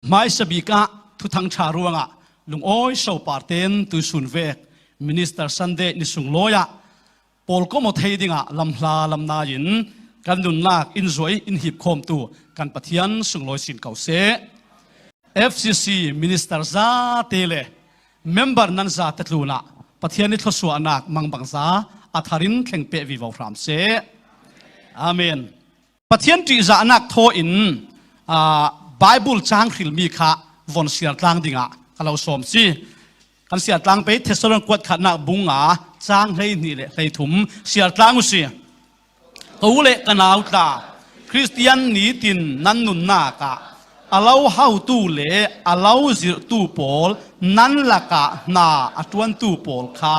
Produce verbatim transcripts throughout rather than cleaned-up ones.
Hmaisa bik ah thuthang ṭha ruangah lungawi so parten tuisun vek Minister Sunday ni sunglawi ah pawlkom aw thei dingah lamhla lamnaiin kan nunnak in zuai in hipkhawmtu kan Pathian sunglawi sin ko seh. F C C minister zate le member nan zate tlunah Pathian i thluasuahnak mangbangza a tharin thlengpeh vivo hram seh. Amen. Pathian ṭihzahnak thawin, aa, Bible cang hrilmi kha von siartlang dingah ka lo sawm si. Kan siartlang pei Thessalon kuat khatnak bung nga cang hleihnih le hleithum siartlang uh si. Ka u le ka nau tla, Khristian nitin nan nunnak ah a lo hautu le a lo zirhtu pawl nan lakah hna a ṭuantu pawl kha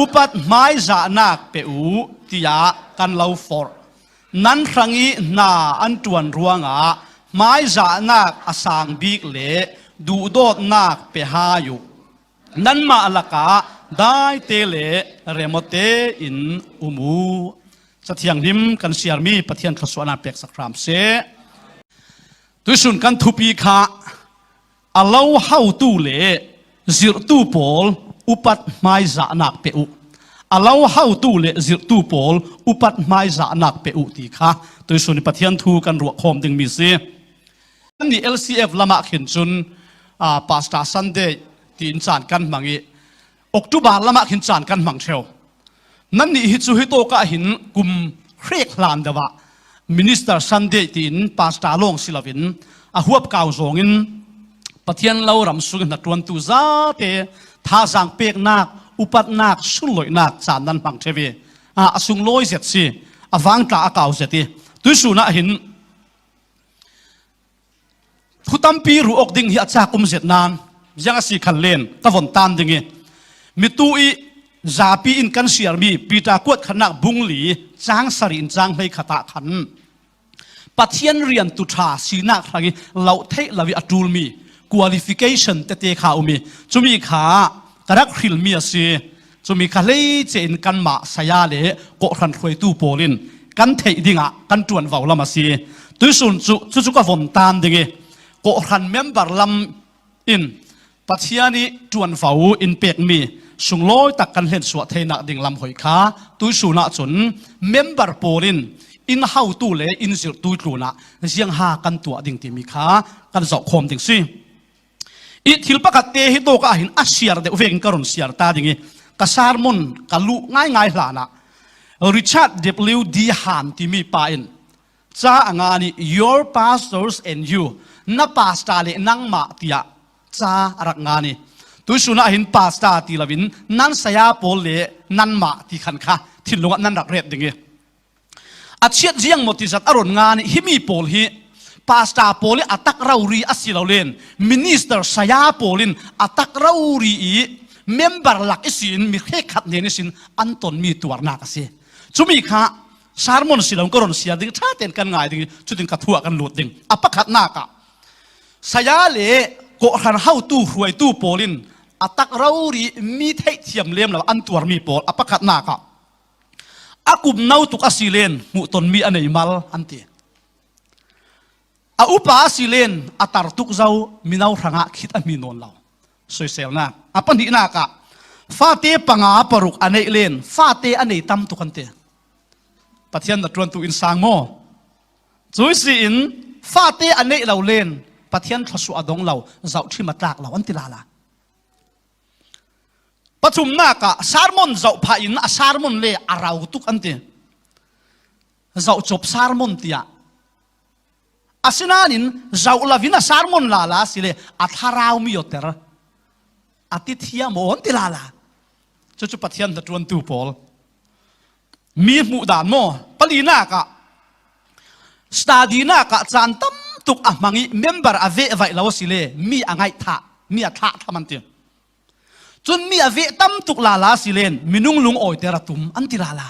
upat hmaizahnak pe uh, tiah kan lo forh. Nan hrangih hna an ṭuan ruangah hmaizahnak a sang bik le duhdawtnak pe hai uh. Nanmah lakah daite le remawte in um uh. Ca Thianghlim kan siarmi Pathian thluasuahnak peksak hram seh. Tuisun kan thupi kha a lo hautu le zirhtu pawl upat hmaizahnak pe uh. A lo hautu le zirhtu pawl upat hmaizahnak pe uh ti kha tuisun i Pathian thu kan ruahkhawm dingmi si. Nannih L C F lamah khin cun, aa, Pastor Sunday tiin caan kan hmang i October lamah khin caan kan hmang ṭheu. Nannih hi cu hitawk ah hin kum hrek hlan deuh ah Minister Sunday tiin pastor lawng si loin a huap kau zawngin Pathian lo ram sung hnaṭuantu zate thazaang peknak, upatnak, sunloihnak caan nan hmang ṭheu i, aa, a sunglawi zet si, a vangtla a kau zet i, tuisun ah hin Thu tampi ruah awk ding hi a cak um zet nan, ziang a si khan len ka von tan ding i, mitu i zapi in kan siarmi Peter kuat khatnak bung li cang sarih in cang hleikhat ah khan Pathian riantu ṭha sinak hrang i loh theih lo i a ṭulmi qualification tete kha um i, cumi kha ka rak hrilmi a si. Cumi kha hleice in kanmah saya le kawhhran hruaitu pawl in kan theih dingah kan ṭuanvo lam a si. Tuisun cu, cucu ka von tan ding i, kawhhran member lam in Pathian i ṭuanvo in pekmi sunglawi tak kan hlensuah theinak ding lam hoi kha tuisun ah cun member pawl in in hautu le in zirhtu tlunah ziangha kan tuah ding timi kha kan zohkhawm ding si. I thil pakhat te hi tawk ah hin a siar deuh vekin ka run siar ta ding i, ka sermon ka luh ngaingai hlan ah Richard W D Han timi pa in ca a ngan i, "Your pastors and you," na pastor le nangmah tiah ca a rak ngan i, tuisun ah hin pastor ti loin nan saya pawl le nanmah ti khan kha thinlung ah nan rak ret ding i, a chiat ziang maw ti zat a run ngan i, himi pawl hi pastor pawl i a tak rori a si lo len, minister saya pawl in a tak rori i member lak i sin mi hrekkhat hnen i sin an tonmi tuarnak a si. Cumi kha sermon si lo ka run siar ding, ṭha tein kan ngai ding i, cutin ka thu ah kan lut ding. A pakhatnak ah saya le kawhhran hotu hruaitu pawl in a tak rori mi theihthiam lem lo an tuarmi pawl a pakhatnak ah a kum no tuk a si len hmuhtonmi a nei mal an ti. A upa a si len a tar tuk zo, mino hrangah khit a hmi nawn lo. Soiselnak. A pahnihnak ah fate panga paruk a neih len fate a nei tam tuk an ti. Pathian hnaṭuantu in sang maw? Cui si in fate a neih lo len Pathian thluasuah a dong lo, zohṭhim a tlak lo an ti lala. Pathumnak ah sermon zoh phah in a sermon le a rau tuk an ti. Zohcop sermon tiah. Asinain zoh lo in a sermon lala si le a thlarau mi awter a ti thiam aw an ti lala. Cucu Pathian hnaṭuantu pawl mi hmuh dan maw? Palinak ah studynak ah caan tam tuk a hmang i member a veh vaih lo a si le mi a ngaih thah, mi a thlah tham an ti. Cun mi a veh tam tuk lala si len minung lungawiter a tum an ti lala.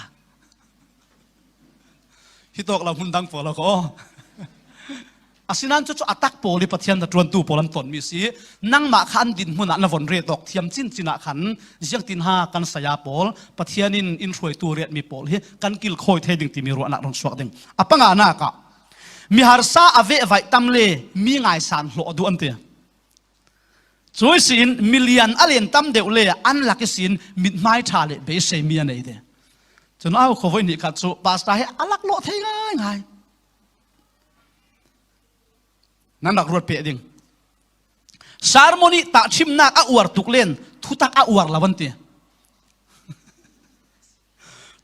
Hitawk lo hmun dang pawl aw ko. Asinain cucu a tak pawl i Pathian hnaṭuantu pawl an tonmi si. Nangmah kha an dinhmun ah na von ret awk thiam cincin ah khan ziangtin ha kan saya pawl, Pathian in in hruaitu riatmi pawl hi kan kilkhawi thei ding timi ruahnak run suak ding. A panganak ah Mi harsa a vehvaih tam le mi ngaisan hlawh a duh an ti. Cui sin milian a len tam deuh le an lak i sin mithmai ṭha le beisei mi a nei te. Cun au khuavoi nih khat cu pastor he a laklawh thei ngaingai. Nan rak ruat peh ding. Sermon ih tahṭhimnak a uar tuk len thutak a uar lo an ti.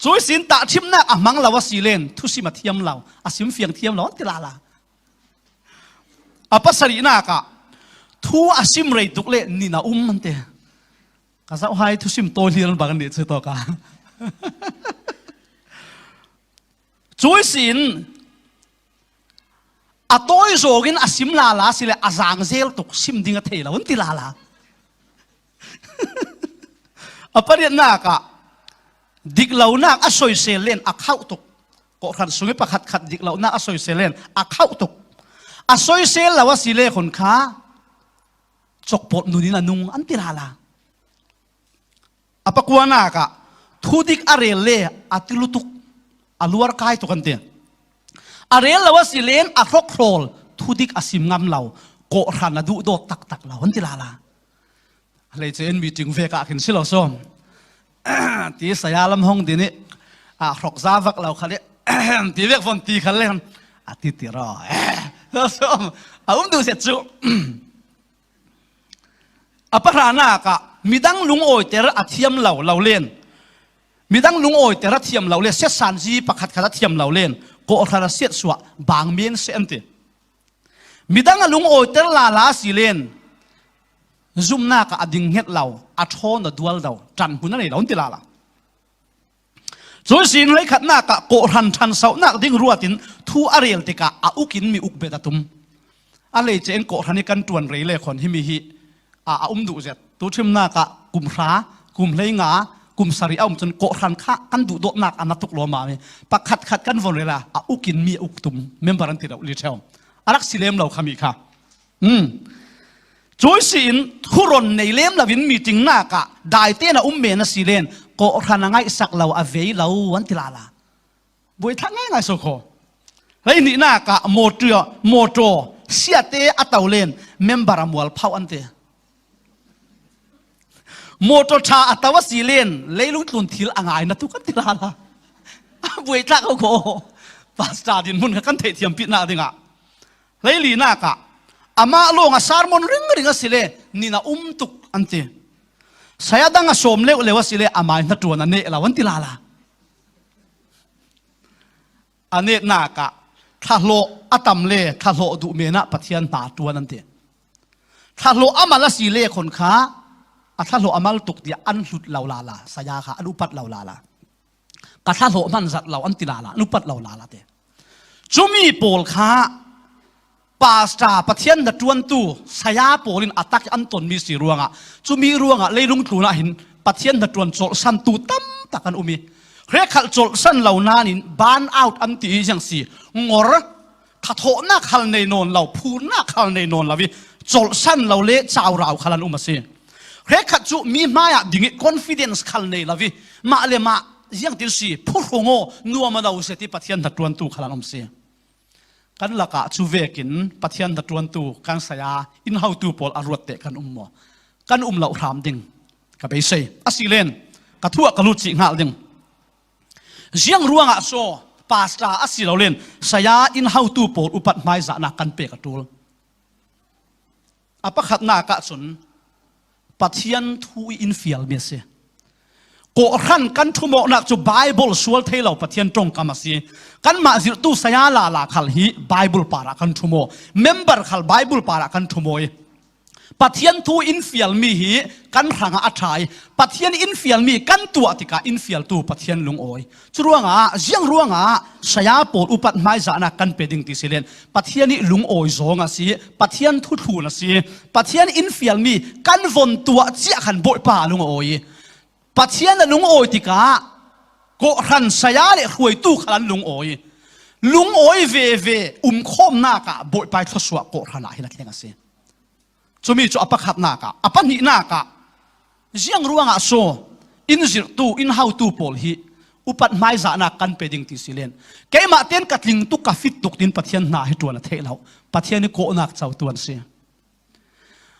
Cui sin tahṭhimnak a hmang lo a si len thusim a thiam lo, a simfiang thiam lo an ti lala. A pasarihnak ah thu a sim rei tuk le nin a um an ti. Ka zauhhai thusim tawi hlir an bang an nih cu tawka. Cui sin a tawi zawngin a sim lala si le a zang zel tuk sim ding a thei lo an ti lala. A pariatnak ah dik lonak a soisel len a khauh tuk. Kawhhran sungih pakhat khat dik lonak a soisel len a khauh tuk. A soisel lo a si le khun kha cokpawt nun in a nung an ti lala. A pakuanak ah thudik a rel le a ti lutuk, a luar kai tuk an ti. A rel lo a si len a hrokhrawl, thudik a sim ngam lo, kawhhran a duhdawt taktak lo an ti lala. Hleice in meeting vek ah khin si lo sawm. Ti saya lam hong din ih a hrok za vak lo khal ih ti vek von ti khal le a ti ti raw. Sawm a um duh set cu. A pahranak ah midang lungawiter a thiam lo lo len, midang lungawiter a thiam lo le, siatsanzi pakhatkhat a thiam lo len kawhhran a siatsuah bang men seh an ti. Midang a lungawiter lala a si len zumnak ah a ding hnget lo, a ṭhawn a dualdo, ṭanhmun a nei lo an ti lala. Cui sin hleikhatnak ah kawhhran ṭhansohnak ding ruatin thu a rel tikah a uk in mi uk bet a tum. A hleice in kawhhran ih kan ṭuan rei le khawn himi hi a, a um duh zet. Tuṭhimnak ah kum hra, kum hleinga, kum sarih a um cun kawhhran kha kan duhdawtnak a na tuk lawmmam ih pakhatkhat kan von rel a, a uk in mi a uk tum, member an ti lo li ṭheu. A rak si lem lo khami kha. Um. Cui sin thuron nei lem loin meetingnak ah daitein a um men a si len kawhhran a ngaihsak lo a vei lo an ti lala. Buaithlak ngaingai so khaw. Hleihnihnak ah mawṭaw, mawṭaw siate a to len member a mual phauh an ti. Mawṭaw ṭha a to a si len leilung tlun thil a ngai na tuk an ti lala. A buaithlak ko khaw. Pastor dinhmun kha kan theihthiampihnak dingah. Hleilinak ah amah lawng a sermon ringring a si le nin a um tuk an ti. Saya dang a sawm leuhleuh a si le amai hnaṭuan a neh lo an ti lala. A netnak ah thlahlawh a tam le thlahlawh duh men ah Pathian hna ṭuan an ti. Thlahlawh a mal a si le khawn kha a thlahlawh a mal tuk tiah an hlut lo lala, saya kha an upat lo lala. Ka thlahlawh hman zat lo an ti lala, an upat lo lala te. Cumi pawl kha pastor, Pathian hnaṭuantu saya pawl in a tak an tonmi si ruangah, cumi ruangah leilung tlunah hin Pathian hnaṭuan colhsantu tamtak an um ih, hrekkhat colhsan lo nain burn out an ti ih ziang si, ngor, thathawhnak khal nei nawn lo, phurnak khal nei nawn lo ih colhsan lo le caurau khal an um a si. Hrekkhat cu mi hmaiah ding ih confidence khal nei lo ih mah le mah ziangtin si, phuhrung aw, nuam a lo zet ih Pathian hnaṭuantu khal an um si. Kan lakah cu vekin Pathian hnaṭuantu kan saya, inn hotu pawl a ruatte kan um maw? Kan um loh hram ding ka beisei. A si len ka thu ah ka lut cih hngal ding. Ziang ruangah so pastor a si lo len saya, inn hotu pawl upat hmaizahnak kan pek a ṭul? A pakhatnak ah cun Pathian thu ih in fialmi a si. Kawhhran kan ṭhumawknak cu Baibal sual thei lo Pathian ṭongkam a si. Kanmah zirhtu saya lala khal hi Baibal parah kan ṭhumaw. Member khal Baibal parah kan ṭhumaw ih Pathian thu in fialmi hi kan hrangah a ṭha ih Pathian in fialmi kan tuah tikah in fialtu Pathian lungawi. Curuangah, ziang ruangah saya pawl upat hmaizahnak kan pe ding ti si len Pathian ih lungawi zawng a si, Pathian thuthlun a si, Pathian in fialmi kan von tuah ciah khan Bawipa a lungawi. Pathian a lungawi tikah kawhhran saya le hruaitu khal an lungawi. Lungawi veve umkhawmnak ah Bawipa ih thluasuah kawhhran ah hin a thleng a si. Cumi cu a pakhatnak ah, a pahnihnak ah, ziang ruangah so in zirhtu, in hotu pawl hi Upat hmaizahnak kan pe ding ti si len. Keimah ten ka tling tuk, ka fit tuk tin Pathian hna hi ṭuan a theih lo. Pathian i kawhnak co tuan si.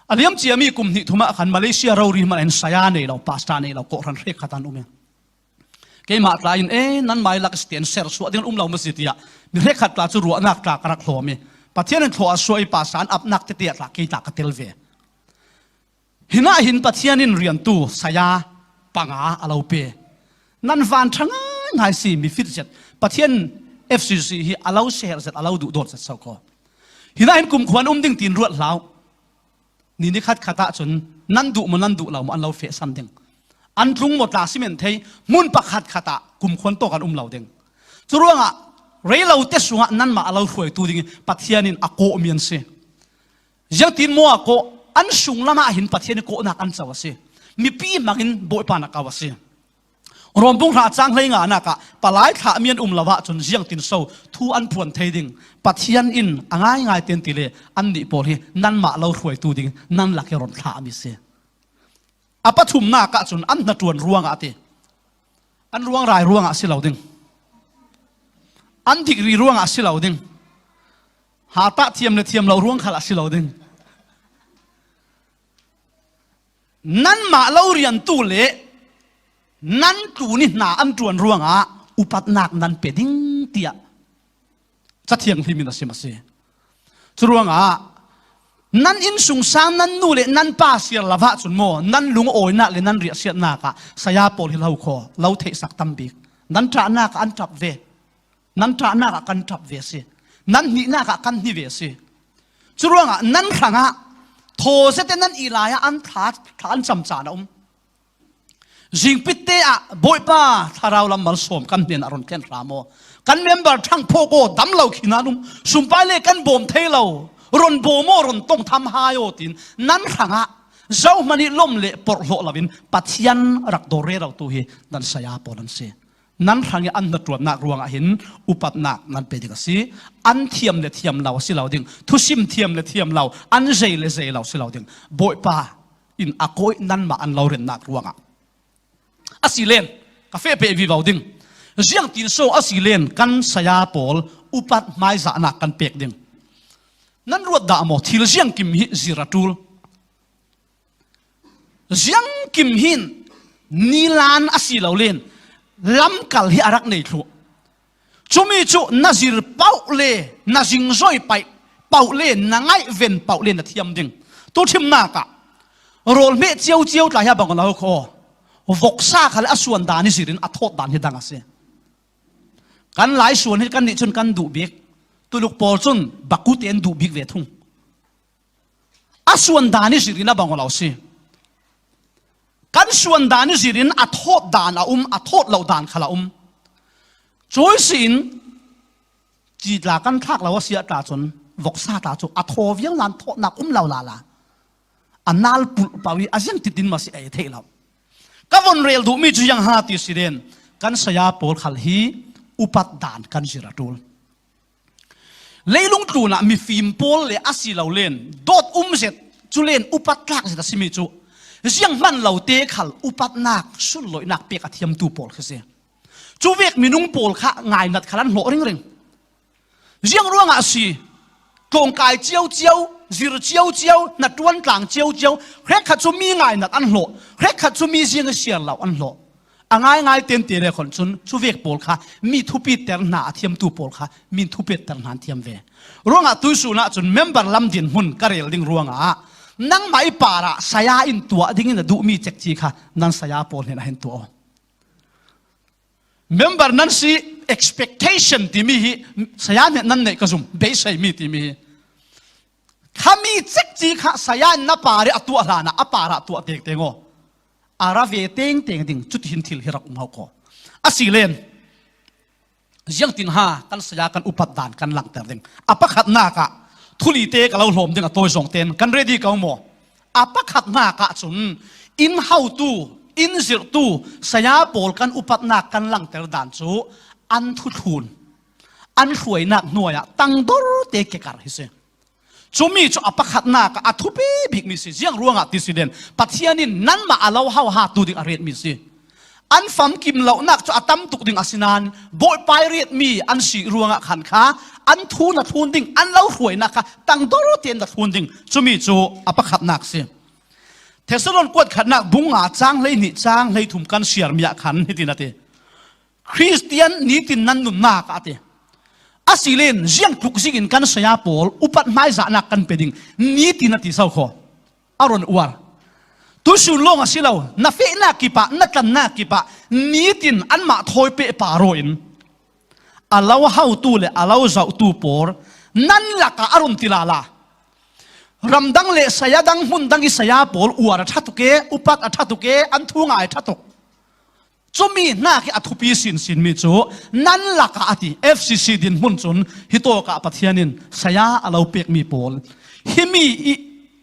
A liam cia mi kum hnih thum ah khan Malaysia rori hmanh in saya nei lo, pastor nei lo, kawhhran hrekkhat an um i. Keimah tla in, "Eh, nanmah i lak si tian ser suah ding an um lo maw si," tiah mi hrekkhat tla cu ruahnak tla ka rak hlawm i. Pathian in thlawh a suah i pastor an apnak tete ah tla kei tla ka tel ve. Hinah hin Pathian in riantu saya panga a lo pe. Nan van ṭha ngaingai si, mi fit zet. Pathian F C C hi a lo seher zet, a lo duhdawt zet so ko. Hinah hin kumkhua an um ding tiin ruat hlah uh. Ni ni khat khat ah cun nan duh maw, nan duh lo maw, an lo fehsan ding. An tlung maw, tla si men thei, hmun pakhat khat ah kumkhua an tawk an um lo ding. Cu ruangah rei lo te sungah nanmah a lo hruaitu ding i Pathian in a kawhmi an si. Ziangtin maw a kawh? An sunglam ah hin Pathian i kawhnak an co a si. Mipi hmangin Bawipa na ko a si. Rom bung hra cang hleinganak ah palai thlahmi an um lo ahcun ziangtin so thu an phuan thei ding? Pathian in a ngaingai ten ti le annih pawl hi nanmah lo hruaitu ding nan lak i ron thlahmi si. A pathumnak ahcun an hnaṭuan ruangah a ti. An ruangrai ruangah a si lo ding. An degree ruangah a si lo ding. Hatah thiam le thiam lo ruang khal a si lo ding. Nanmah lo riantu le nan tlun i hna an ṭuan ruangah upatnak nan pe ding tiah Cathiang hlim in a sim a si. Cu ruangah nan innsungsang nan nu le nan pa siar lo ahcun maw, nan lungawinak le nan riahsiatnak ah saya pawl hi lo kho, lo theihsak tam bik. Nan ṭahnak ah an ṭap ve. Nan ṭahnak ah kan ṭap ve a si. Nan hnihnak ah kan hni ve a si. Cu ruangah nan hrangah thaw zet in nan i lai ah an thla, thla an cam caan a um. Zingpitte ah Bawipa thlarau lam malsawm kan hnen ah run thlen hram aw. Kan member ṭhang phawk aw, dam lo khin an um. Sumpai le kan bawm thei lo. Run bawm aw, run tong tham hai aw, tiin nan hrangah zohman i lawm le porhlawh loin Pathian rak dawr rero tu hi nan saya pawl an si. Nan hrang i an hnaṭuannak ruangah hin upatnak nan pe ding a si. An thiam le thiam lo a si lo ding. Thusim thiam le thiam lo, an zei le zei lo si lo ding. Bawipa in a kawh i nanmah an lo rennak ruangah a si len, ka feh peh vivo ding. Ziangtin so a si len kan saya pawl upat hmaizahnak kan pek ding? Nan ruat dah maw? Thil ziangkim hi zir a ṭul. Ziangkim hin nilan a si lo len lamkal hi a rak nei thluh. Cumi cu na zir pauh le na zingzoi paih pauh le na ngaihven pauh le na thiam ding. Tu ṭhimnak ah rawl hmeh cio cio tla hi a bang lo kho. Voksa khal a suan dan i zir in a thawt dan hi dang a si. Kan lai suan hi kan nih cun kan duh bik. Tuluk pawl cun baku te an duh bik ve thung. A suan dan i zir in a bang aw lo si. Kan suan dan i zir in a thawt dan a um, a thawt lo dan khal a um. Cui si in ci tla kan thlak lo a si ah tla cun voksa tla cu a thaw vial nan thawtnak um lo lala. A nal pulh pau i a ziang titin maw si ei theih lo. Ka von rel duhmi cu ziang ha ti si len kan saya pawl khal hi upat dan kan zir a ṭul. Leilung tlunah mifim pawl le a si lo len dawt um zet cu len upat tlak zet a simi cu zianghman lo te khal upatnak sunlawihnak pek a thiamtu pawl khi si. Cu vek minung pawl kha ngainat khal an hlawh ringring. Ziang ruangah a si? Tlawngkai cio cio, zir cio cio, hnaṭuan tlang cio cio, hrekkhat cu mi ngainat an hlawh, hrekkhat cu mi ziang i siar lo an hlawh. A ngaingai tente le khon cun cu vek pawl kha mi thupiter hna a thiamtu pawl kha mi thupiter hna an thiam ve. Ruangah tuihsun ahcun member lam dinhmun ka rel ding ruangah nangmah i parah saya in tuah dingin a duhmi cekci kha nan saya pawl hnen ah hin tuah aw. Member nan si expectation timi hi saya hnen nan neih ka zum, beiseimi timi hi. Khami cekci kha saya in na parah a tuah hlanah a parah tuah tengteng aw. A ra ve tengteng ding, cutihin thil hi rak um hau ko. A si len, ziangtin ha kan saya kan upat dan kan langter ding? A pakhatnak ah thuli te ka lo hlawm ding a tawi zong ten kan ready ko maw? A pakhatnak ah cun in hautu, in zirhtu saya pawl kan upatnak kan langter dan cu an thuthlun, an hruainak hnuai ah tangdor te kekar hi si. Cumi cu a pakhatnak ah a thupi bikmi si. Ziang ruangah ti si len Pathian in nanmah a lo hauhatu ding a retmi si. An famkim lonak cu a tam tuk ding a si nain Bawipa ih riatmi an si ruangah khan kha an thu na thlun ding, an lo hruainak kha tangdor tein na thlun ding, cumi cu a pakhatnak si. Thessalon kuat khatnak bung nga cang hleihnih cang hleithum kan siarmi ah khan hitin a ti, Khristian nitin nan nunnak ah a ti. Asile ziang tluk zingin kan saya pawl upat hmaizahnak kan pe ding nitin a ti so kho. A run uar. Tusun lawng a si lo, na fehnak kipah, na tlannak kipah nitin anmah thawi peh pah raw in a lo hautu le a lo zohtu pawl nan lakah a run ti lala. Ramdang le saya dang, hmun dang ih saya pawl uar a ṭha tuk e, upat a ṭha tuk e, an thu ngai a ṭha tuk. Cumi hnak ih a thupi sinsinmi cu nan lakah a ti, F C C dinhmun cun hitawkah Pathian in saya a lo pekmi pawl himi ih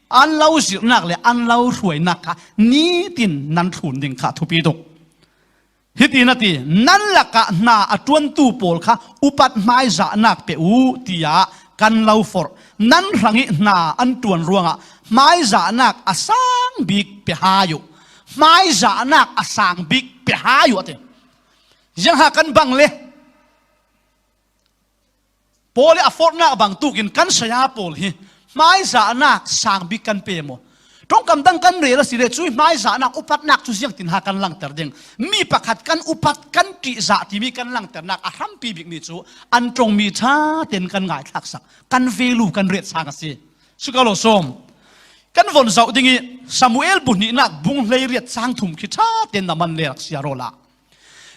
an lo zirhnak le an lo hruainak kha nitin nan thlun ding kha a thupi tuk. Hitin a ti, nan lakah hna a ṭuantu pawl kha upat hmaizahnak pe u, tiah kan lo forh. Nan hrangih hna an ṭuan ruangah hmaizahnak a sang bik pe hai uh. Hmaizahnak a sang bik pe hai uh, a ti. Ziangha kan bang le Paul ih a forhnak bangtuk in kan saya pawl hi hmaizahnak sang bik kan pe maw? Ṭongkam dang kan rel asile cuih hmaizahnak upatnak cu ziangtin ha kan langter ding? Mi pakhat kan upat, kan ṭihzah timi kan langternak a hrampi bikmi cu an ṭongmi ṭha tein kan ngaithlaksak, kan value kan rate sang a si. Suka lo sawm. Kan von zoh ding ih Samuel bu hnihnak bung hleiriat cang thum khi ṭha tein na man le rak siar awla.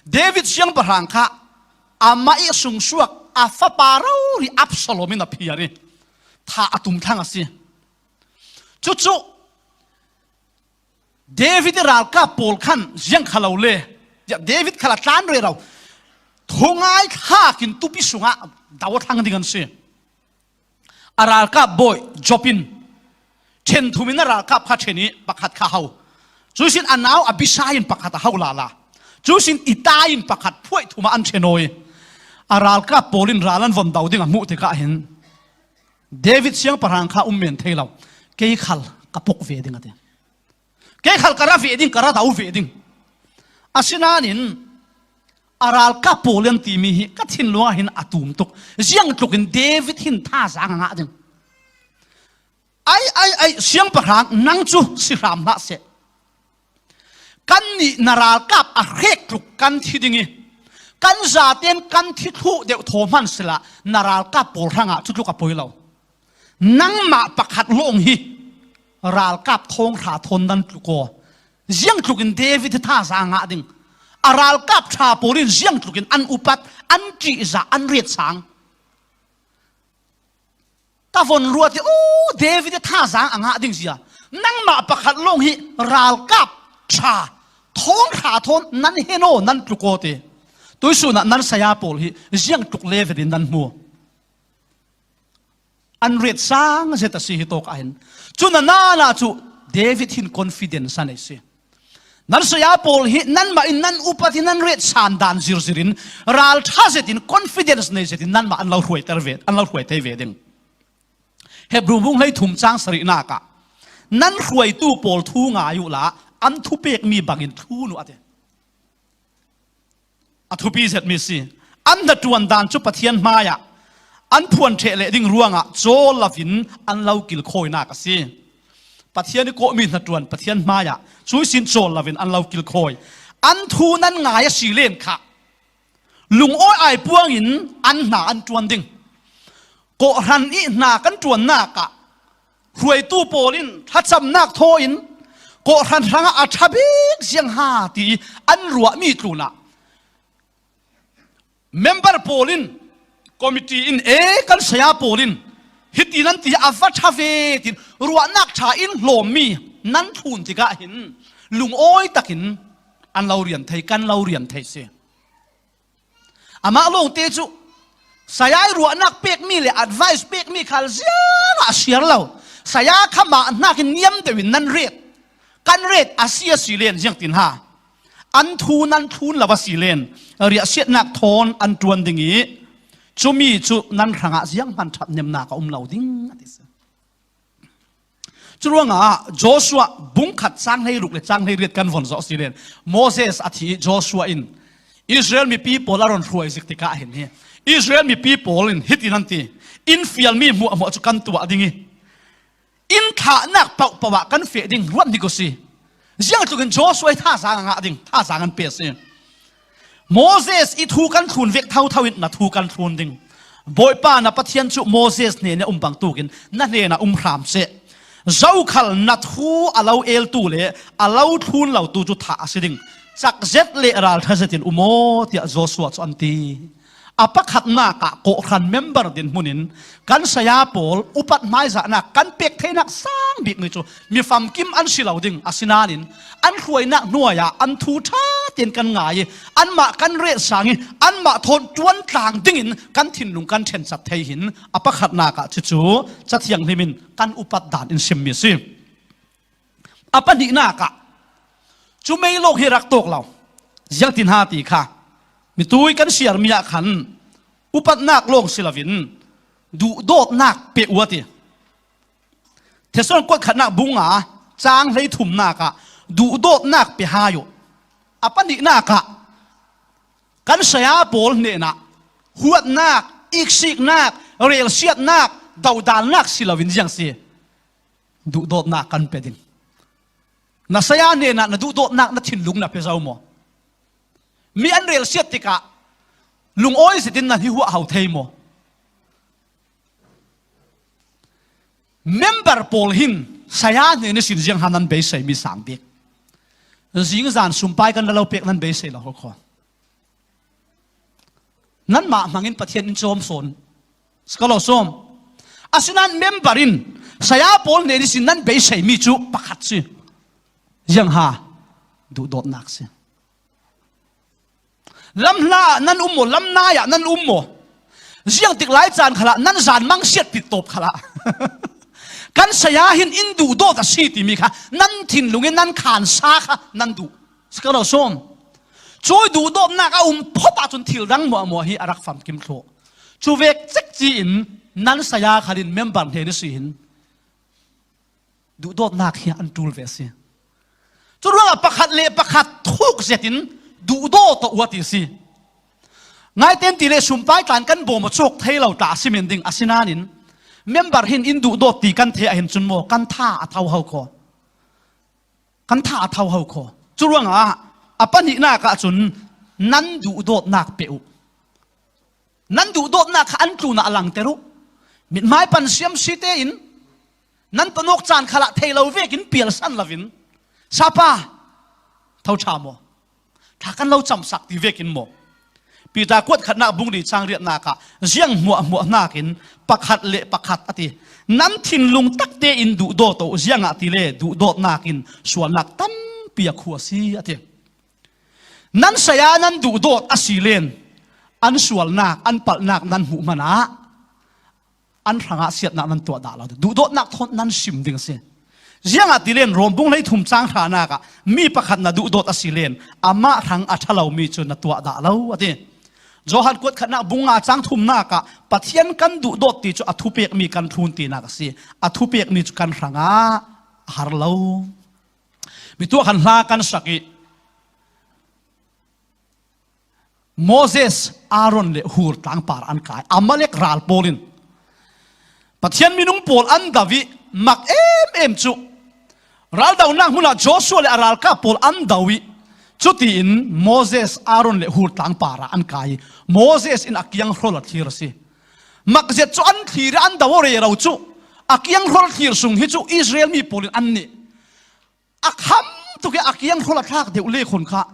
David siangpahrang kha amah ih sungsuak a fapa rori Absalom in a phiar ih thah a tum thlang a si. Cucu David ih ralkap pawl khan ziang kha lo le, David khal a tlan rero, thungai thlak in tupi sungah do a thlang ding an si. A ralkap bawi Joab in ṭhen thum in a ralkap kha ṭhen ih pakhat kha ho. Cuihsin a nau Abisai in pakhat a ho lala. Cuihsin Itai in pakhat phuaih thum ah an ṭhen aw ih a ralkap pawl in ral an von do ding a hmuh tikah hin David siangpahrang kha um men thei lo, kei khal ka pok ve ding a ti. Kei khal ka ra ve ding, ka ra do ve ding. Asinain a ralkap pawl an timi hi ka thinlung ah hin a tum tuk. Ziang tlukin David hin thazaang a ngah ding? Ai, ai, ai, siangpahrang, nang cu si hram hlah seh. Kannih na ralkap a hrek tluk kan thi ding ih kan zaten kan thi thluh deuh thaw hman sila, na ralkap pawl hrangah cutluk a poi lo. Nangmah pakhat lawng hi ralkap thawng hra thawn nan tluk aw. Ziang tlukin David hi thazaang a ngah ding? A ralkap ṭha pawl in ziang tlukin an upat, an ṭihzah, an rate sang? Ka von ruat ih, aw, David hi thazaang a ngah ding zia. Nangmah pakhat lawng hi ralkap ṭha, thawng hra thawn nan hen aw, nan tluk aw ti. Tuihsun ah nan saya pawl hi ziang tluk level in nan hmu. An rate sang zet a si hitawk ah hin. Cu na nana cu David hin confidence a nei si. Nan saya pawl hi nanmah in nan upat hi nan rate san dan zirzir in, ralṭha zetin, confidence nei zetin nanmah an lo hruaiter ve, an lo hruai thei ve ding. Hebru bung hleithum cang sarihnak ah, nan hruaitu pawl thu ngai uhla an thupekmi bangin thlun uh, a ti. A thupi zetmi si. An hnaṭuan dan cu Pathian hmaiah an phuan ṭheh leh ding ruangah cawl loin an lo kilkhawinak a si. Pathian ih kawhmi hnaṭuan Pathian hmaiah cuihsin cawl loin an lo kilkhawi. An thu nan ngai a si len kha, lungawi ai puangin an hna an ṭuan ding. Kawhhran ih hna kan ṭuannak ah hruaitu pawl in thlacamnak thaw in kawhhran hrangah a ṭha bik ziangha ti ih an ruahmi tlunah member pawl in, committee in, e, kan saya pawl in hiti nan ti a va ṭha ve tin ruahnak ṭha in hlawmmi nan thlun tikah hin lungawi takin an lo rian thei, kan lo rian thei si. Amah lawngte cu saya ih ruahnak pekmi le advice pekmi khal ziangah a siar lo. Saya kha mah hnakin niam deuh in nan rate, kan rate a si a si len ziangtin ha, an thu nan thlun lo a si len riahsiatnak thawn an ṭuan ding ih cumi cu nan hrangah zianghman ṭhathnemnak a um lo ding a ti si. Curuangah Joshua bung khat chang hleiruk le chang hleiriat kan von zawh si len, Moses a thi Joshua in Israel mipi pawl a rawn hruai zik tikah hin hi Israel mipi pawl in hitin an ti, "In fialmi hmuahhmuah chu kan tuah ding i, in thlahnak pauhpauh ah kan feh ding, ruat hnik u si." Ziang tlukin Joshua hi thazang a ngah ding, thazang an pe si. Moses i thu kan thlun vek thotho in na thu kan thlun ding. Bawipa na Pathian chu Moses hnen a um bang tukin na hnenah um hram seh. Zokhal na thu a lo eltu le a lo thlun lotu chu thah a si ding. Chak zet le ralṭha zetin um aw, tiah Joshua chu an ti. A pakhatnak ah kawhhran member dinhmunin kan saya pawl upat hmaizahnak kan pek theinak sang bik mi chu mi famkim an si lo ding, asinain an hruainak hnuaiah an thu ṭha tein kan ngai i, anmah kan retsang i, anmah thawn ṭuan tlang dingin kan thinlung kan ṭhenchap thei hin a pakhatnak ah cucu Cathiang Hlim in kan upat dan in simmi a si. A pahnihnak ah cu mei lawng hi rak tawk lo. Ziangtin ha ti kha, mitui kan siarmi ah khan upatnak lawng si loin duhdawtnak pe uh a ti. Thessalon kuat khatnak bung nga chang hleithumnak ah duhdawtnak pe hai uh. A pahnihnak ah kan saya pawl hnenah huatnak, iksiknak, relsiatnak, dodalnak si loin ziang si, duhdawtnak kan pe ding. Na saya hnenah na duhdawtnak na thinlung na pe zo maw? Mi an relsiat tikah lungawi zetin na hi huahho thei maw? Member pawl hin saya hnen ihsin ziang ha nan beisei mi sang bik. Zingzan sumpai kan la lo pek nan beisei lo ho khaw. Nanmah hmangin Pathian in cawm sawn. Ska lo sawm. Asinain member in saya pawl hnen ihsin nan beisei mi cu pakhat si. Ziang ha? Duhdawtnak si. Lam hla ah nan um maw, lam nai ah nan um maw? Ziang tik lai caan khalah nan zan mang siat tit tawp khalah kan saya hin in duhdawt a si timi kha nan thinlung in nan khansa kha nan duh. Ska lo sawm. Cui duhdawtnak a um phawt ahcun thil dang hmuahhmuah hi a rak famkim thluh. Cu vek cekci in nan saya khalin member hnen ihsin duhdawtnak hi an ṭul ve a si. Curuangah pakhat le pakhat thuk zetin duhdaw tawh uh a ti si. Ngaihten ti le sumpai tlan kan bawm a cawk thei lo tla a si men ding, asinain member hin in duhdawt ti kan theih ah hin cun maw kan tha a tho ho khaw. Kan tha a tho ho khaw. Curuangah a pahnihnak ahcun nan duhdawtnak pe uh. Nan duhdawtnak kha an tlunah a langter uh. Mithmai pan siam si tein nan panawk caan khalah thei lo vekin pialsan loin, "Sapa, tho ṭha maw? Thla kan lo camsak," ti vekin maw? Peter kuat khatnak bung li cang riatnak ah ziang hmuahhmuah hnakin pakhat le pakhat a ti. Nan thinlung takte in duhdaw tawh, ziangahtile duhdawtnak in sualnak tampi a khuh a si a ti. Nan saya nan duhdawt a si len an sualnak, an palhnak nan hmuh hmanah an hrangah siatnak nan tuah dah lo. Duhdawtnak thawn nan sim ding a si. Ziangahtile Rom bung hleithum cang hranak ah mi pakhat na duhdawt a si len amah hrang a ṭha lomi cu na tuah dah lo a ti. Johan kuat khatnak bung nga cang thumnak ah Pathian kan duhdawt ti cu a thupekmi kan thlun tinak a si. A thupekmi cu kan hrangah a har lo. Mi tuah khan hla kan sak i Moses, Aaron le Hur tlang par an kai. Amalek ral pawl in Pathian minung pawl an do i mak em em cu. Raldonak hmunah Joshua le a ralkap pawl an do i cutiin Moses, Aaron le Hur tlang parah an kai i Moses in a kiang hrawl a thlir a si. Mak zet cu an thlir i an do aw rero cu a kiang hrawl thlir sung hi cu Israel mi pawl in an nih. A kham tuk i a kiang hrawl a thlak deuh le khun kha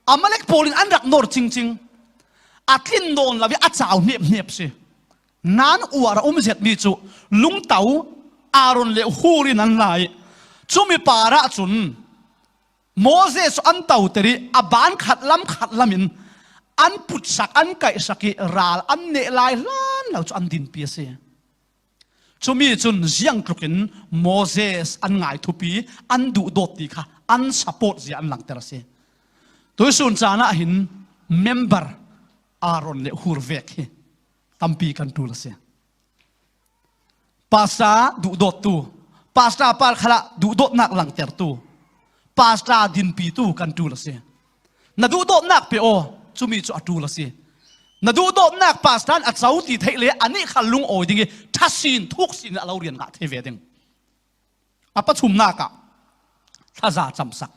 Amalek pawl in an rak nawr cingcing. A tlin nawn lo i a cau hnephnep si. Nan uar a um zetmi cu lungto Aaron le Hur in an la i cumi parah cun Moses an toter i a ban khat lam khat lam in an putsak, an kaihsak i ral an neh lai hlan lo cu an dinpi a si. Cumi cun ziangtlukin Moses an ngai thupi, an duhdawt ti kha an support zia an langter a si. Tuisun caan ah hin member Aaron le Hur vek hi tampi kan ṭul a si. Pastor duhdawttu, Pastor par khalah duhdawtnak langtertu, pastor dinpitu kan ṭul a si. Na duhdawtnak pe aw, cumi cu a ṭul a si. Na duhdawtnak pastor in a co ti theih le anih khal lungawi ding i ṭha sin, thuk sin in a lo rian ngah thei ve ding. A pathumnak ah thaza camsak.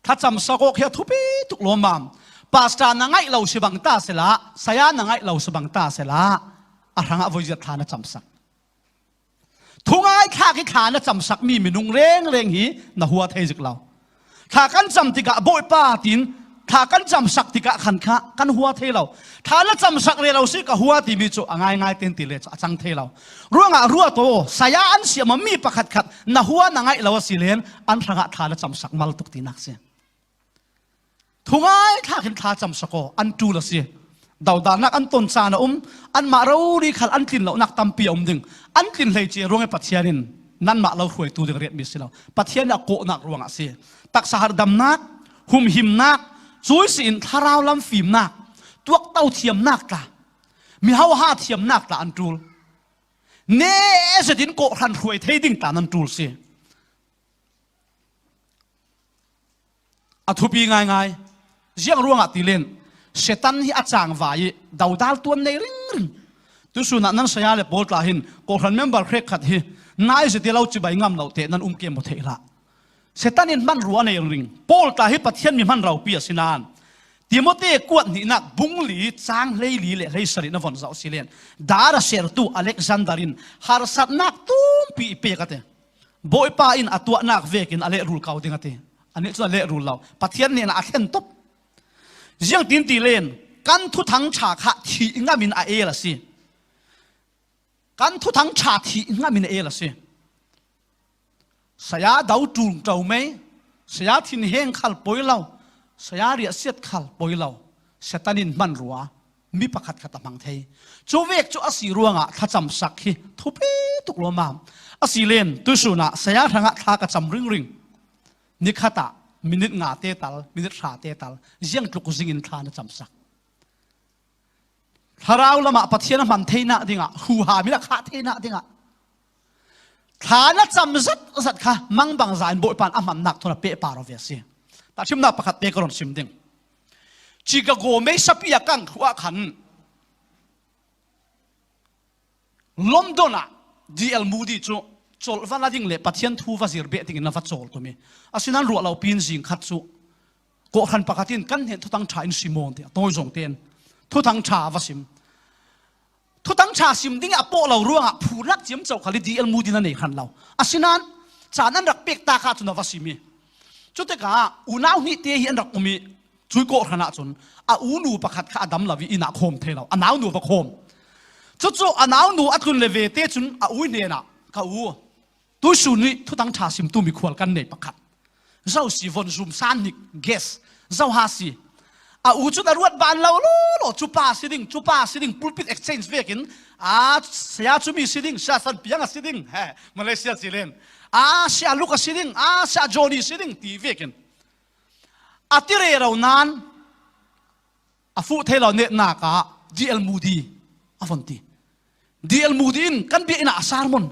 Thlacamsak awk hi a thupi tuk lawmmam. Pastor na ngaih lo si bang ta sela, saya na ngaih lo si bang ta sela, a hrangah voizia thla na camsak. Thungai thlak i thla na camsakmi minung rengreng hi na hua thei zik lo. Thla kan cam tikah Bawipa tiin thla kan camsak tikah khan kha kan hua thei lo. Thla na camsak rero si ka hua timi cu a ngaingai ten ti le cu a cang thei lo. Ruangah ruat aw, saya an siam mi pakhatkhat na hua na ngaih lo a si len an hrangah thla na camsak mal tuk tinak si. Thungai thlak in thla camsak aw, an ṭul a si. Dodalnak an ton caan a um, anmah rori khal an tlin lonak tampi a um ding. An tlin hleice ruangah Pathian in nanmah lo hruaitu ding riatmi si lo. Pathian in a kawhnak ruangah a si. Taksa harhdamnak, humhimnak, cuih si in thlarau lam fimnak, tuakto thiamnak tla, mihoha thiamnak tla an ṭul. Ne zetin kawhhran hruai thei ding tla nan ṭul si. A thupi ngaingai. Ziang ruangah ti len, Satan hi a cangvai i dodal tuan nei ringring. Tusun ah nan saya le pawl tla hin kawhhran member hrekkhat hi nai zeti lo cibai ngam lo te nan um ke maw theih hlah. Satan in hmanrua a nei ringring. Pawl tla hi Pathian mi hman ropi a si nain Timote kuat hnihnak bung li cang hleili le hleisarih na von zoh si len, dar a sertu Alexander in harsatnak tumpi i pek a ti. Bawipa in a tuahnak vekin a lehrul ko ding a ti. Anih cun a lehrul lo. Pathian hnenah a thlen top. Ziangtin ti len, kan thuthang ṭha kha thih ngam in a el a si. Kan thuthang ṭha thih ngam in a el a si. Saya do ṭung ṭo mei, saya thinheng khal poi lo, saya riahsiat khal poi lo. Satan in hmanrua mi pakhatkhat a hmang thei. Cu vek cu a si ruangah thlacamsak hi thupi tuk lawmmam. A si len tuisun ah saya hrangah thla ka cam ringring. Nikhat ah minit nga te tal, minit hra te tal, ziang tluk zing in thla na camsak. Thlarau lamah Pathian a hman theinak dingah, huham in a khah theinak dingah thla na cam zat zat kha mangbangza in Bawipa in a hmannak thawn a pehpar aw ve a si. Tahṭhimnak pakhat te ka rawn sim ding. Chicago mei sapi a kang thluah khan London ah D L Moody cu colh va la ding le Pathian thu va zir beh dingin a va cawl tum i, asinain ruah lo pin zing khat cu kawhhran pakhat in kan hnen thuthang ṭha in sim aw ti a tawi zong tein thuthang ṭha a va sim. Thuthang ṭha sim ding i a pawh lo ruangah phurnak ciamco khal i D L Moody na nei hran lo. Asinain caan an rak pek tak ah cun a va sim i, cutikah unau hnih te hi an rak um i, cui kawhhran ah cun a unu pakhat kha a dam lo i inn ah khawm thei lo, a naunu a va khawm. Cucu a naunu a tlun le ve te cun a u hnenah, "Ka u, tuisun nih thuthang ṭha simtu mikhual kan nei pakhat. Zo si von zum san hnik gas, zo ha si." A u cun a ruat ban lo lawlaw, "Cupa si ding, cupa si ding, pulpit exchange vekin, a saya cumi si ding, saya san piang a si ding, he, Malaysia si len, a saya Luke a si ding, a saya Johnny si ding," ti vekin a ti rero nain a fuh thei lo netnak ah D L Moody a von ti. D L Moody in kan biakinn ah a sermon,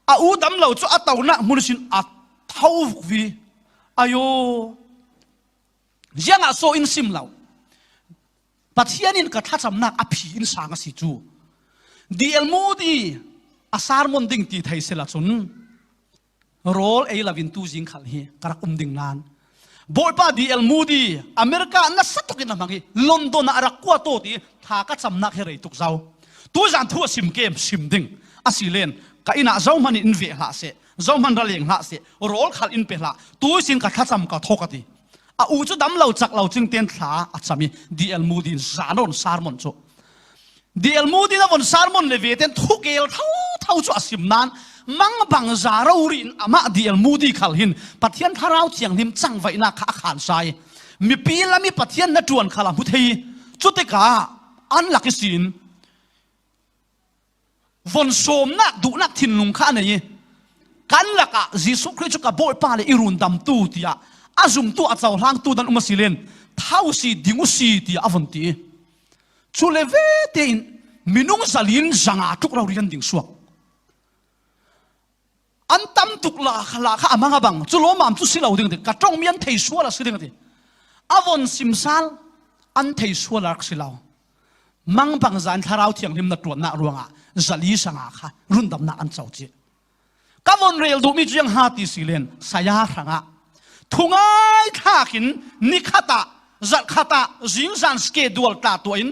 a u dam lo cu a tonak hmun sin a tho vukvi. Ayo, ziangah so in sim lo? Pathian in ka thlacamnak a phi in sang a si cu. D L Moody a sermon ding ti thei sila cun rawl ei lo in tuzing khal hi ka rak um ding nain, Bawipa, D L Moody America nasa takin a hmang hi, London ah a rak kuat aw ti thla ka camnak hi rei tuk zo. Tuzan thu a sim kem sim ding a si len, ka inn ah zohman in ve hlah seh, zohman ra leng hlah seh, rawl khal in pe hlah, tuisin ka thlacam ka thawk a ti. A u cu dam lo cak lo cing ten thla a cam i, D L Moody in zan rawn sermon cu. D L Moody in a von sermon le ve ten thukel thotho cu a sim nain, mangbangza rori in amah D L Moody khal hin Pathian Thlarau Thianghlim cangvaihnak kha a khansa i, mipi lam i Pathian na ṭuan khal a hmu thei i, cutikah an lak ihsin von sawmnak duhnak thinlung kha a nei i, kan lakah Jesuh Khrih cu ka Bawipa le i rundamtu tiah a zumtu, a cohlangtu nan um a si len, "Tho si, ding u si," tiah a von ti i, cu le ve tein minung zalin zanga tluk rori kan ding suak. An tam tuk la kha, la kha a mang a bang, cu lawmam cu si lo ding ti, ka ṭongmi an thei sual a si ding ti. A von simsal, an thei sual a rak si lo. Mangbangza in Thlarau Thianghlim na ṭuannak ruangah zali sanga kha rundamnak an co cih. Ka von rel duhmi cu ziang ha ti si len, saya hrangah thungai thlak in ni khat ah, zarh khat ah, zingzan schedule tla tuah in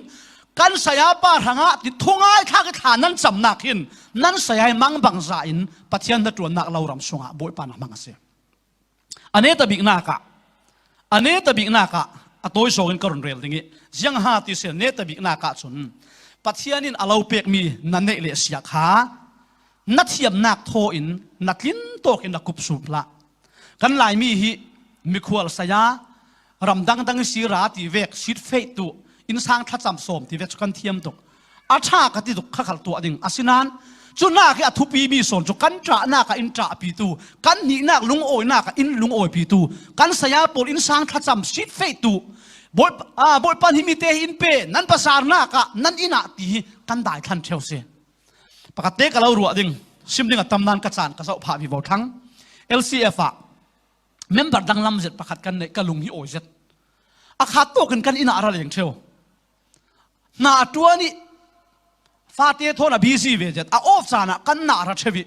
kan saya pa hrangah ti thungai thlak i thla nan camnak hin nan saya i mangbangza in Pathian na ṭuannak lo ram sungah Bawipa na hmang a si. A neta biknak ah, a neta biknak ah a tawi zawng in ka run rel ding i, ziang ha ti si a neta biknak ah cun Pathian in a lo pekmi na neih le siak kha na thiamnak thaw in na tlin tawk in na kup sum hlah. Kan Laimi hi mikhual saya, ram dangdang i si ra ti vek, sit feih tu, innsang thlacam sawm ti vek cu kan thiam tuk. A ṭha ka ti tuk kha khal tuah ding. Asinain cunak hi a thupi mi sawn cu kan ṭahnak ah in ṭahpitu, kan hnihnak lungawinak ah in lungawipitu, kan saya pawl innsang thlacam sit feihtu, Bawi, aa, Bawipa nih mite hi in pe, nan pasarnak ah, nan inn ah ti hi kan daithlan ṭheu si. Pakhat te ka lo ruah ding, sim ding a tam nain ka caan ka zoh phah vivo thlang. L C F ah member danglam zet pakhat kan neih, ka lung hi awi zet. A khat tawk in kan inn ah a ra leng ṭheu. Hna a ṭuan i fate thawn a busy ve zet. A off caan ah kan inn ah a ra ṭheu i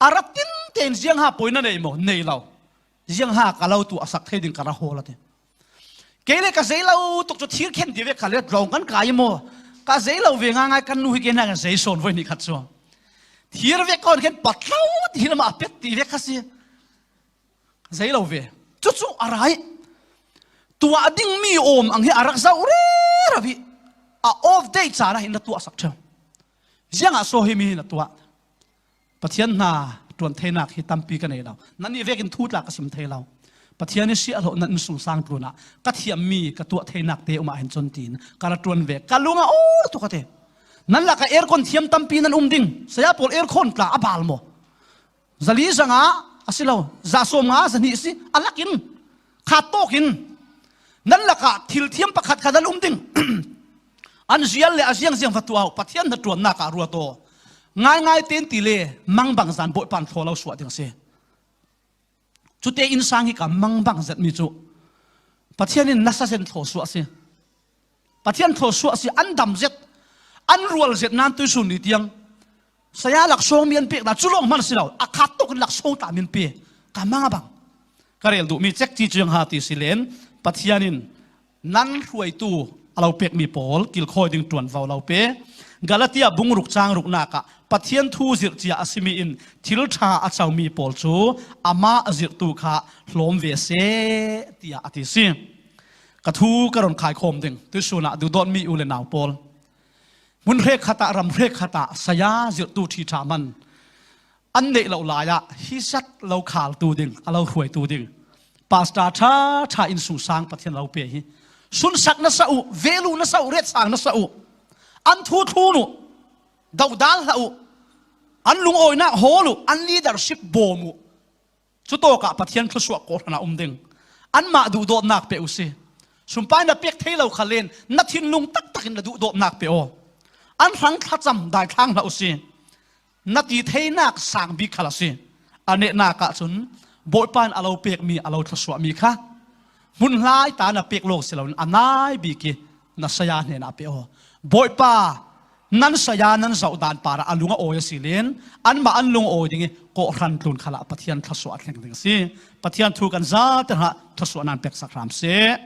a ra tin tein ziang ha poi na nei maw? Nei lo. Ziang ha ka lo tuah sak thei ding ka ra hawl a ti. Kei le ka zei lo tuk cu thir khen ti vek kha le drawng kan kai i maw? Ka zei lo ve ngaingai, kan nu hi kei hna kan zei sawn voi ni khat cu. Thir vek kawn khen patlo ti hi lamah a pet ti vek kha si. Zei lo ve. Cucu a ra i tuah dingmi awm ang hi a rak zoh rero i a off day caan ah hin na tuah sak ṭheu. Ziangah so himi hin a tuah? Pathian hna ṭuan theinak hi tampi ka nei lo. Nannih vekin thu tla ka sim thei lo. Pathian i siahhlawh nan innsungsang tlunah ka thiammi ka tuah theinak te um ah hin cun tiin ka ra ṭuan ve. Ka lung a aw tuk a ti. Nan lakah aircon thiam tampi nan um ding. Saya pawl aircon tla a bal maw? Zali zanga a si lo, za sawm nga zahnih a si, a lakin khat tawk in nan lakah thil thiam pakhat khat an um ding. An zial le a ziangziang va tuah uh, Pathian hna ṭuannak ah ruat aw. Ngaingai tein ti le mangbangza in Bawipa in thlaw lo suah ding a si. Cute innsang hi ka mangbang zetmi cu Pathian in nasa zen thlaw suah a si. Pathian thlaw suah a si, an dam zet, an rual zet nain tuisun ni tiang saya laksawng mi an pek hna, cu lawng hmanh a si lo, a khat tawk in laksawng tla min pe, ka mang a bang. Ka rel duhmi cekci cu ziang ha ti si len, Pathian in nan hruaitu a lo pekmi pawl kilkhawi ding ṭuanvo lo pe. Galatia bung ruk cang ruknak ah Pathian thu zirh cia a simi in thil ṭha a comi pawl cu amah a zirhtu kha hlawm ve seh, tiah a ti si. Ka thu ka run khaikhawm ding. Tuisun ah duhdawtmi u le nau pawl, hmun hrekkhat ah, ram hrekkhat ah saya zirhtu ṭhi ṭha hmanh an neih loh lai ah hi zat lo khaltu ding, a lo hruaitu ding pastor ṭha ṭha innsungsang Pathian lo pe hi sunsak nasa uh, velu nasa uh, retsang nasa uh, an thu thlun uh, dodal hlah uh, an lungawinak hawl uh, an leadership bawm uh. Cutawkah Pathian thluasuah kawhhran a um ding. Anmah duhdawtnak pe u si. Sumpai na pek thei lo kha len na thinlung taktak in na duhdawtnak pe aw. An hrang thlacam daithlang hlah u si. Na ti theinak sang bik khal a si. A nehnak ah cun Bawipa in a lo pekmi, a lo thluasuahmi kha hmunhlai ta na pek lawng si loin a nai bik i na saya hnenah pe aw. Bawipa, nan saya nan zoh dan parah a lung a awi a si len anmah an lung a awi ding i kawhhran tlun khalah Pathian thluasuah a thleng ding a si. Pathian thu kan zate hna thluasuah nan peksak hram seh.